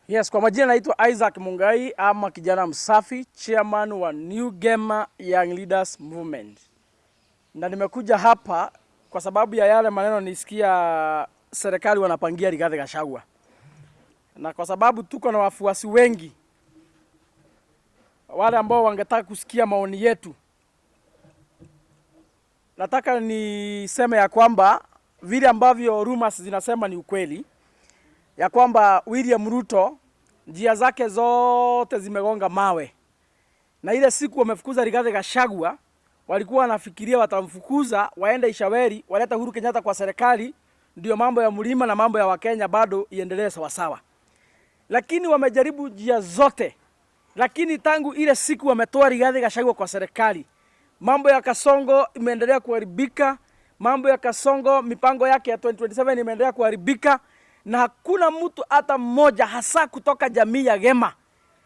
Yes, kwa majina naitwa Isaac Mungai ama kijana msafi, chairman wa New Gema Young Leaders Movement. Na nimekuja hapa kwa sababu ya yale maneno nisikia serikali wanapangia Rigathi Gachagua. Na kwa sababu tuko na wafuasi wengi wale ambao wangetaka kusikia maoni yetu, nataka niseme ya kwamba vile ambavyo rumors zinasema ni ukweli ya kwamba William Ruto njia zake zote zimegonga mawe, na ile siku wamefukuza Rigathi Gachagua walikuwa wanafikiria watamfukuza waende Ichaweri waleta Uhuru Kenyatta kwa serikali, ndio mambo ya mlima na mambo ya Wakenya bado iendelee sawasawa, lakini wamejaribu njia zote, lakini tangu ile siku wametoa Rigathi Gachagua kwa serikali, mambo ya Kasongo imeendelea kuharibika. Mambo ya Kasongo, mipango yake ya 2027 imeendelea kuharibika, na hakuna mtu hata mmoja hasa kutoka jamii ya Gema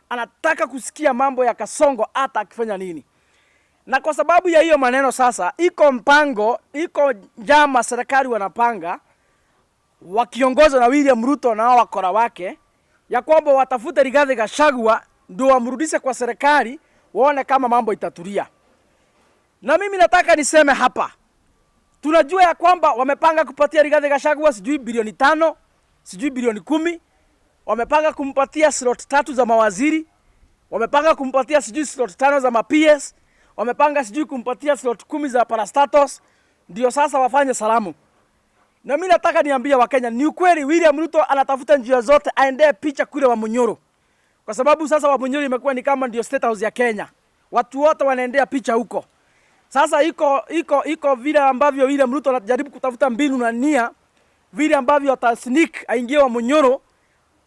anataka kusikia mambo ya Kasongo hata akifanya nini. Na kwa sababu ya hiyo maneno sasa, iko mpango, iko njama serikali wanapanga wakiongozwa na William Ruto na hao wakora wake, ya kwamba watafute Rigathi Gachagua ndio wamrudishe kwa serikali, waone kama mambo itatulia. Na mimi nataka niseme hapa, tunajua ya kwamba wamepanga kupatia Rigathi Gachagua sijui bilioni 5, sijui bilioni 10, wamepanga kumpatia slot tatu za mawaziri, wamepanga kumpatia sijui slot tano za ma-PS, wamepanga sijui kumpatia slot 10 za parastatals, ndio sasa wafanye salamu. Na mimi nataka niambie Wakenya, ni ukweli William Ruto anatafuta njia zote aendee picha kule Wamunyoro, kwa sababu sasa Wamunyoro imekuwa ni kama ndio State House ya Kenya, watu wote wanaendea picha huko. Sasa iko vile ambavyo William Ruto anajaribu kutafuta mbinu na nia vile ambavyo atasneak aingie Wamunyoro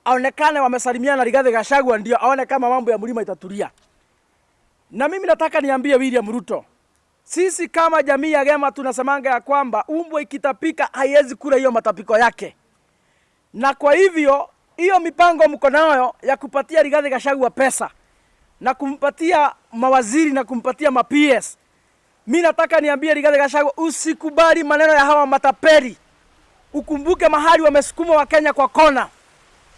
aonekane wamesalimiana na Rigathi Gachagua, ndio aone kama mambo ya mlima itatulia. Na mimi nataka niambie William Ruto, sisi kama jamii ya Gema tunasemanga ya kwamba umbwa ikitapika haiwezi kula hiyo matapiko yake, na kwa hivyo hiyo mipango mko nayo ya kupatia Rigathi Gachagua pesa na kumpatia mawaziri na kumpatia ma PS, mi nataka niambie Rigathi Gachagua, usikubali maneno ya hawa matapeli. Ukumbuke mahali wamesukuma Wakenya kwa kona,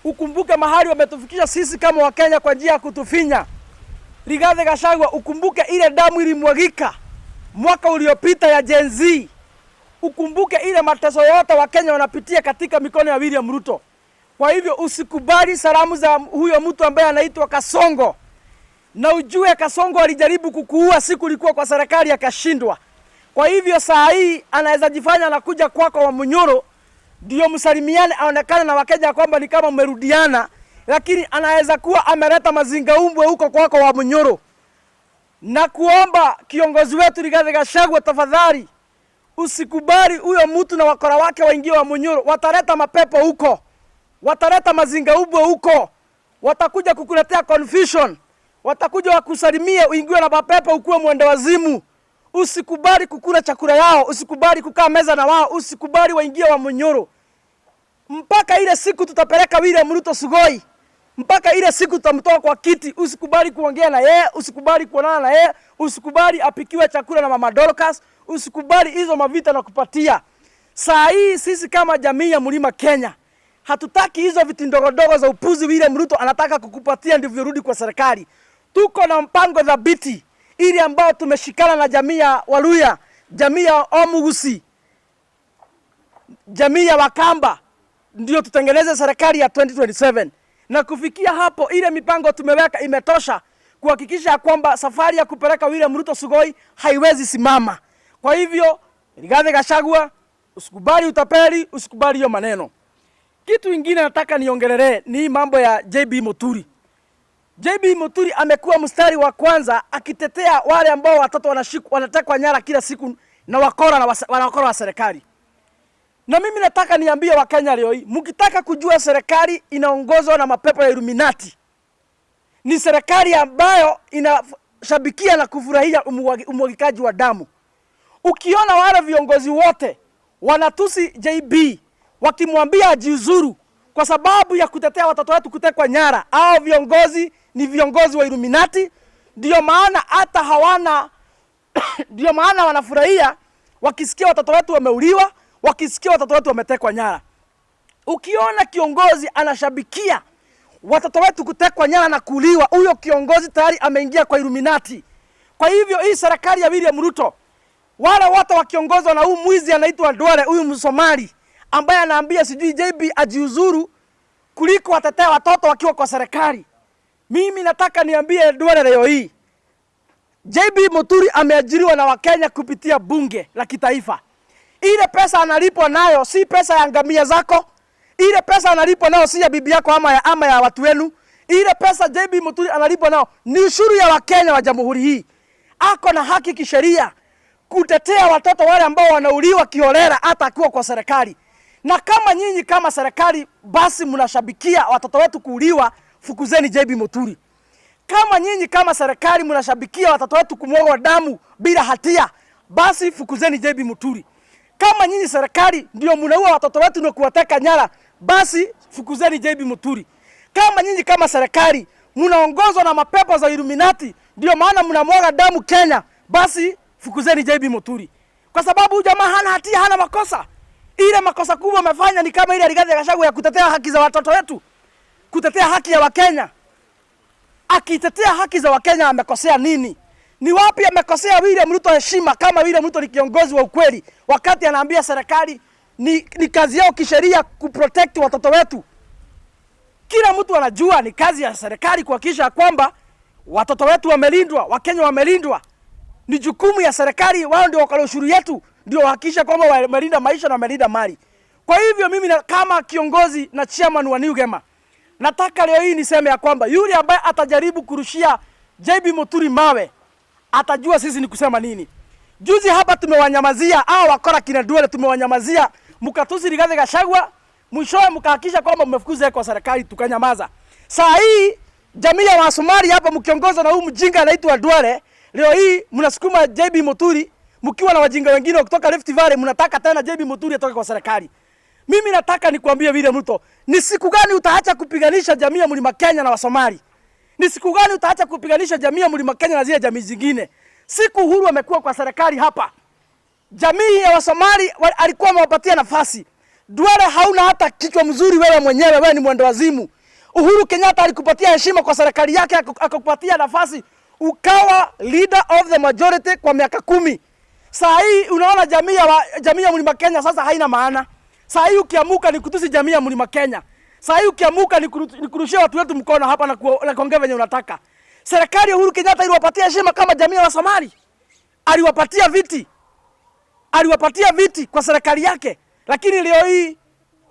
ukumbuke mahali wametufikisha sisi kama Wakenya kwa njia ya kutufinya. Rigathi Gachagua, ukumbuke ile damu ilimwagika mwaka uliopita ya Gen Z. Ukumbuke ile mateso yote Wakenya wanapitia katika mikono ya William Ruto. Kwa hivyo usikubali salamu za huyo mtu ambaye anaitwa Kasongo, na ujue Kasongo alijaribu kukuua siku ulikuwa kwa serikali akashindwa. Kwa hivyo saa hii anaweza jifanya anakuja kwako Wamunyoro ndio msalimiane, aonekane na Wakenya kwamba ni kama mmerudiana, lakini anaweza kuwa ameleta mazinga umbwe huko kwako Wamunyoro. Na kuomba kiongozi wetu Rigathi Gachagua, tafadhali usikubali huyo mtu na wakora wake waingie Wamunyoro. Wataleta mapepo huko, wataleta mazinga umbwe huko, watakuja kukuletea confusion, watakuja wakusalimie uingiwe na mapepo, ukuwe mwende wazimu. Usikubali kukula chakula yao, usikubali kukaa meza na wao, usikubali waingie Wamunyoro mpaka ile siku tutapeleka William Ruto Sugoi, mpaka ile siku tutamtoa kwa kiti. Usikubali kuongea na yeye, usikubali kuonana na yeye, usikubali apikiwe chakula na mama Dorcas, usikubali hizo mavita na kupatia. Saa hii sisi kama jamii ya Mlima Kenya hatutaki hizo viti ndogo za upuzi William Ruto anataka kukupatia ndivyo rudi kwa serikali. Tuko na mpango thabiti ili ambao tumeshikana na jamii ya Waluya, jamii ya Omugusi, jamii ya Wakamba ndio tutengeneze serikali ya 2027 na kufikia hapo, ile mipango tumeweka imetosha kuhakikisha kwamba safari ya kupeleka William Ruto Sugoi haiwezi simama. Kwa hivyo Rigathi Gachagua, usikubali utapeli, usikubali hiyo maneno. Kitu ingine nataka niongelelee ni mambo ya JB Muturi. JB Muturi amekuwa mstari wa kwanza akitetea wale ambao watoto wanashikwa wanatekwa nyara kila siku na wakora na wakora wa serikali. Na mimi nataka niambie Wakenya leo hii, mkitaka kujua serikali inaongozwa na mapepo ya Illuminati, ni serikali ambayo inashabikia na kufurahia umwagikaji wa damu. Ukiona wale viongozi wote wanatusi JB wakimwambia ajiuzuru kwa sababu ya kutetea watoto wetu kutekwa nyara, hao viongozi ni viongozi wa Illuminati. Ndio maana hata hawana ndio maana wanafurahia wakisikia watoto wetu wameuliwa, wakisikia watoto wetu wametekwa nyara. Ukiona kiongozi anashabikia watoto wetu kutekwa nyara na kuuliwa, huyo kiongozi tayari ameingia kwa Illuminati. Kwa hivyo hii serikali ya William Ruto, wale wote wakiongozwa na huyu mwizi anaitwa Duale, huyu Msomali ambaye anaambia sijui JB ajiuzuru kuliko watetea watoto wakiwa kwa serikali. Mimi nataka niambie Duale leo hii, JB Muturi ameajiriwa na Wakenya kupitia bunge la kitaifa. Ile pesa analipwa nayo si pesa ya ngamia zako. Ile pesa analipwa nayo si ya bibi yako ama ya watu wenu. Ile pesa JB Muturi analipwa nayo ni ushuru ya Wakenya wa jamhuri hii. Ako na haki kisheria kutetea watoto wale ambao wanauliwa kiholela hata akiwa kwa serikali. Na kama nyinyi kama serikali basi mnashabikia watoto wetu kuuliwa, fukuzeni JB Muturi. Kama nyinyi kama serikali mnashabikia watoto wetu kumwagwa damu bila hatia, basi fukuzeni JB Muturi. Kama nyinyi serikali ndio mnaua watoto wetu na kuwateka nyara, basi fukuzeni JB Muturi. Kama nyinyi kama serikali mnaongozwa na mapepo za Illuminati, ndio maana mnamwaga damu Kenya, basi fukuzeni JB Muturi, kwa sababu huyu jamaa hana hatia, hana makosa. Ile makosa kubwa amefanya ni kama ile Rigathi Gachagua ya kutetea haki za watoto wetu, kutetea haki ya Wakenya. Akitetea haki za Wakenya amekosea nini? Ni wapi amekosea William Ruto heshima, kama William Ruto ni kiongozi wa ukweli, wakati anaambia serikali ni kazi yao kisheria kuprotect watoto wetu? Kila mtu anajua ni kazi ya serikali kuhakikisha kwamba watoto wetu wamelindwa, Wakenya wamelindwa. Ni jukumu ya serikali, wao ndio wakala ushuru yetu, ndio wahakikisha kwamba wamelinda maisha na wamelinda mali. Kwa hivyo mimi kama kiongozi na chairman wa New Gema, nataka leo hii niseme ya kwamba yule ambaye atajaribu kurushia JB Muturi mawe atajua sisi ni kusema nini. Juzi hapa tumewanyamazia hao wakora kina Duale, tumewanyamazia mkatusi Rigathi Gachagua, mwishowe mkahakikisha kwamba mmefukuza kwa serikali, tukanyamaza. Saa hii jamii ya Wasomali hapa mkiongozwa na huyu mjinga anaitwa Duale, leo hii mnasukuma JB Muturi mkiwa na wajinga wengine kutoka Rift Valley, mnataka tena JB Muturi atoke kwa serikali. Mimi nataka nikwambie William Ruto, ni siku gani utaacha kupiganisha jamii ya Mlima Kenya na Wasomali? Ni siku gani utaacha kupiganisha jamii ya Mlima Kenya na zile jamii zingine? Siku Uhuru amekuwa kwa serikali hapa, jamii ya Wasomali alikuwa amewapatia nafasi. Duale, hauna hata kichwa mzuri wewe mwenyewe, wewe ni mwendawazimu. Uhuru Kenyatta alikupatia heshima kwa serikali yake, akakupatia nafasi, ukawa leader of the majority kwa miaka 10. Saa hii unaona jamii ya Mlima Kenya sasa haina maana. Saa hii ukiamuka ni kutusi jamii ya Mlima Kenya. Saa hii ukiamuka ni kurushia watu wetu mkono hapa na kuongea venye unataka. Serikali ya Uhuru Kenyatta iliwapatia heshima kama jamii ya Wasomali. Aliwapatia viti. Aliwapatia viti kwa serikali yake. Lakini leo hii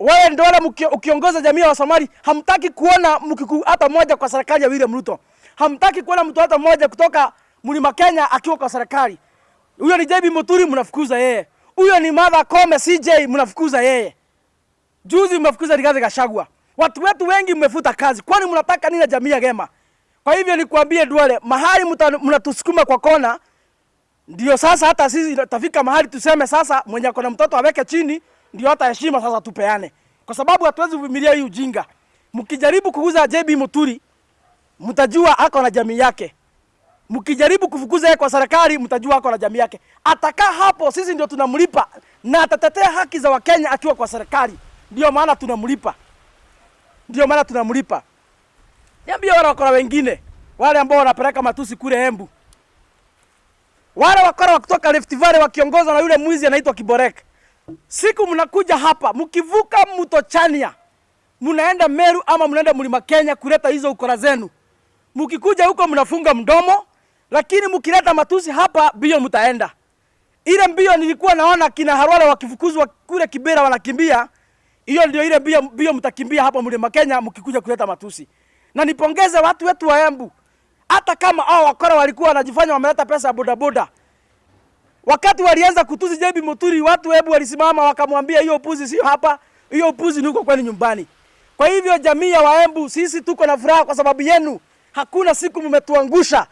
wewe ndio wale ukiongoza jamii ya Wasomali hamtaki kuona Mkikuyu hata mmoja kwa serikali ya William Ruto. Hamtaki kuona mtu hata mmoja kutoka Mlima Kenya akiwa kwa serikali. Huyo ni JB Muturi mnafukuza yeye. Huyo ni Martha Koome CJ mnafukuza yeye. Juzi mmefukuza Rigathi Gachagua. Watu wetu wengi mmefuta kazi. Kwani mnataka nini na jamii ya Gema? Kwa hivyo nikwambie Duale, mahali mnatusukuma kwa kona, ndio sasa hata sisi tutafika mahali tuseme sasa mwenye ako na mtoto aweke chini, ndio hata heshima sasa tupeane. Kwa sababu hatuwezi kuvumilia hii ujinga. Mkijaribu kuuza JB Muturi, mtajua ako na jamii yake. Mkijaribu kufukuza yeye kwa serikali, mtajua ako na jamii yake. Atakaa hapo, sisi ndio tunamlipa na atatetea haki za Wakenya akiwa kwa serikali. Ndio maana tunamlipa. Ndio maana tunamlipa. Niambie wale wakora wengine, wale ambao wanapeleka matusi kule Embu. Wale wakora wa kutoka Rift Valley wakiongozwa na yule mwizi anaitwa Kiborek. Siku mnakuja hapa, mkivuka mto Chania, mnaenda Meru ama mnaenda Mlima Kenya kuleta hizo ukora zenu. Mkikuja huko mnafunga mdomo, lakini mkileta matusi hapa mbio mtaenda. Ile mbio nilikuwa naona kina Harwale wakifukuzwa kule Kibera wanakimbia, hiyo ndio ile mbio, mbio mtakimbia hapa Mlima Kenya mkikuja kuleta matusi. Na nipongeze watu wetu wa Embu. Hata kama hao wakora walikuwa wanajifanya wameleta pesa ya bodaboda. Wakati walianza kutusi JB Muturi, watu Embu walisimama wakamwambia hiyo upuzi sio hapa, hiyo upuzi ni huko kwenu nyumbani. Kwa hivyo jamii ya Waembu, sisi tuko na furaha kwa sababu yenu. Hakuna siku mmetuangusha.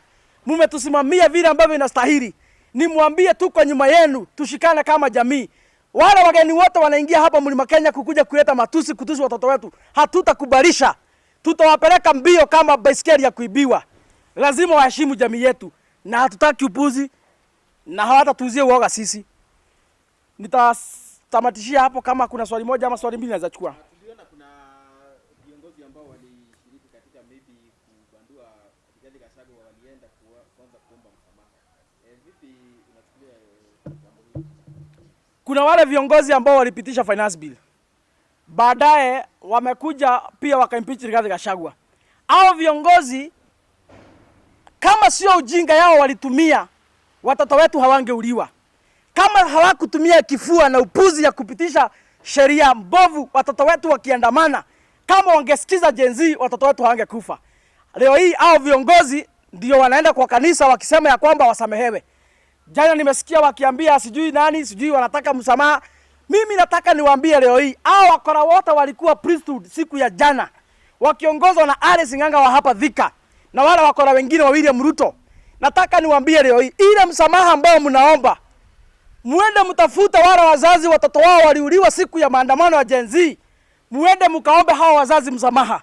Mmetusimamia vile ambavyo inastahili. Nimwambie tuko nyuma yenu, tushikane kama jamii. Wale wageni wote wanaingia hapa Mlima Kenya kukuja kuleta matusi, kutusi watoto wetu, hatutakubalisha. Tutawapeleka mbio kama baiskeli ya kuibiwa. Lazima waheshimu jamii yetu, na hatutaki upuzi na hawatatuuzia uoga sisi. Nitatamatishia hapo, kama kuna swali moja ama swali mbili naweza chukua. Tuliona kuna viongozi ambao walishiriki Maybe kubandua Rigathi Gachagua walienda kuanza kuomba msamaha. Vipi unachukulia jambo hili? Kuna wale viongozi ambao walipitisha finance bill, baadaye wamekuja pia wakaimpeach Rigathi Gachagua. Hao viongozi kama sio ujinga yao walitumia, watoto wetu hawangeuliwa. Kama hawakutumia kifua na upuzi ya kupitisha sheria mbovu, watoto wetu wakiandamana, kama wangesikiza Gen Z, watoto wetu hawangekufa. Leo hii hao viongozi ndio wanaenda kwa kanisa wakisema ya kwamba wasamehewe. Jana nimesikia wakiambia sijui nani, sijui wanataka msamaha. Mimi nataka niwaambie leo hii hao wakora wote walikuwa priesthood siku ya jana wakiongozwa na Alice Ng'ang'a wa hapa Thika na wale wakora wengine wa William Ruto. Nataka niwaambie leo hii ile msamaha ambao mnaomba, muende mtafuta wale wazazi watoto wao waliuliwa siku ya maandamano ya Gen Z, muende mkaombe hawa wazazi msamaha.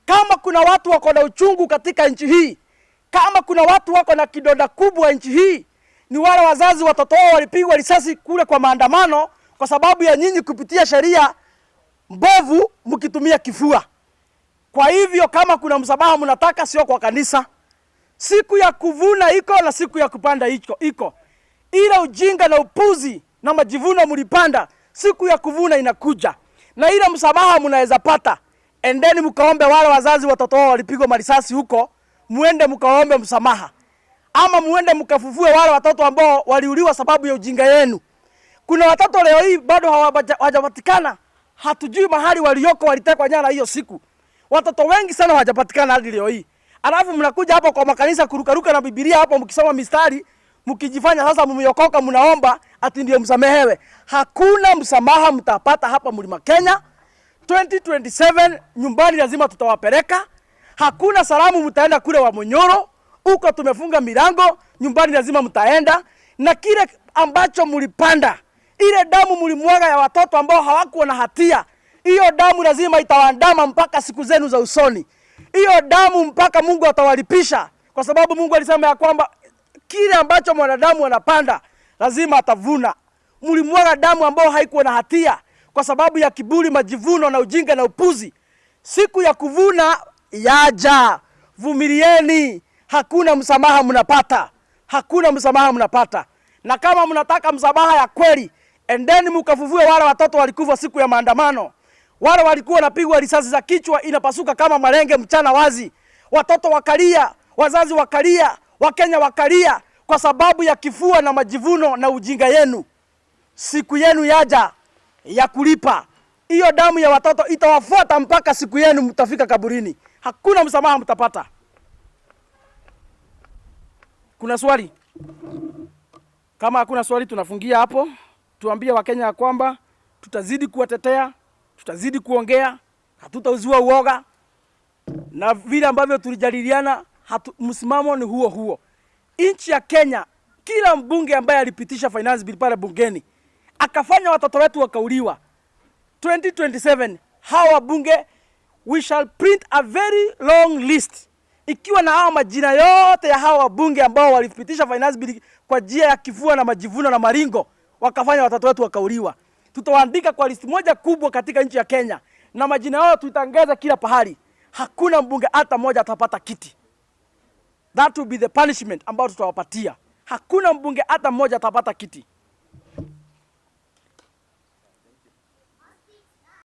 Kama kuna watu wako na uchungu katika nchi hii, kama kuna watu wako na kidonda kubwa nchi hii, ni wale wazazi watoto wao walipigwa risasi kule kwa maandamano kwa sababu ya nyinyi kupitia sheria mbovu mkitumia kifua. Kwa hivyo kama kuna msamaha mnataka, sio kwa kanisa. Siku ya kuvuna iko na siku ya kupanda iko iko. Ile ujinga na upuzi na majivuno mlipanda, siku ya kuvuna inakuja, na ile msamaha mnaweza pata. Endeni mkaombe wale wazazi watoto wao walipigwa marisasi huko, muende mkaombe msamaha, ama muende mkafufue wale watoto ambao waliuliwa sababu ya ujinga yenu. Kuna watoto leo hii bado hawajapatikana, hatujui mahali walioko, walitekwa nyara hiyo siku. Watoto wengi sana hawajapatikana hadi leo hii. Alafu mnakuja hapo kwa makanisa kurukaruka na Biblia hapo mkisoma mistari, mkijifanya sasa mmeokoka, mnaomba ati ndio msamehewe. Hakuna msamaha mtapata hapa Mlima Kenya. 2027 nyumbani lazima tutawapeleka. Hakuna salamu mtaenda kule wa Munyoro, huko tumefunga milango, nyumbani lazima mtaenda. Na kile ambacho mlipanda, ile damu mlimwaga ya watoto ambao hawakuwa na hatia, hiyo damu lazima itawaandama mpaka siku zenu za usoni. Hiyo damu mpaka Mungu atawalipisha, kwa sababu Mungu alisema ya kwamba kile ambacho mwanadamu anapanda lazima atavuna. Mlimwaga damu ambayo haikuwa na hatia kwa sababu ya kiburi, majivuno na ujinga na upuzi. Siku ya kuvuna yaja. Vumilieni, hakuna msamaha mnapata, hakuna msamaha mnapata. Na kama mnataka msamaha ya kweli, endeni mkafufue wale watoto walikufa siku ya maandamano, wale walikuwa wanapigwa risasi za kichwa inapasuka kama malenge mchana wazi, watoto wakalia, wazazi wakalia, Wakenya wakalia kwa sababu ya kifua na majivuno na ujinga yenu. Siku yenu yaja ya kulipa. Hiyo damu ya watoto itawafuata mpaka siku yenu mtafika kaburini. Hakuna msamaha mtapata. Kuna swali? Kama hakuna swali, tunafungia hapo. Tuambie Wakenya ya kwamba tutazidi kuwatetea, tutazidi kuongea, hatutauziwa uoga, na vile ambavyo tulijadiliana, msimamo ni huo huo. Nchi ya Kenya, kila mbunge ambaye alipitisha finance bill pale bungeni akafanya watoto wetu wakauliwa, 2027 hawa wabunge, we shall print a very long list ikiwa na hawa majina yote ya hawa wabunge ambao walipitisha finance bill kwa njia ya kifua na majivuno na maringo, wakafanya watoto wetu wakauliwa. Tutawaandika kwa list moja kubwa katika nchi ya Kenya na majina yao tuitangaza kila pahali. Hakuna mbunge hata mmoja atapata kiti. That will be the punishment ambao tutawapatia. Hakuna mbunge hata mmoja atapata kiti.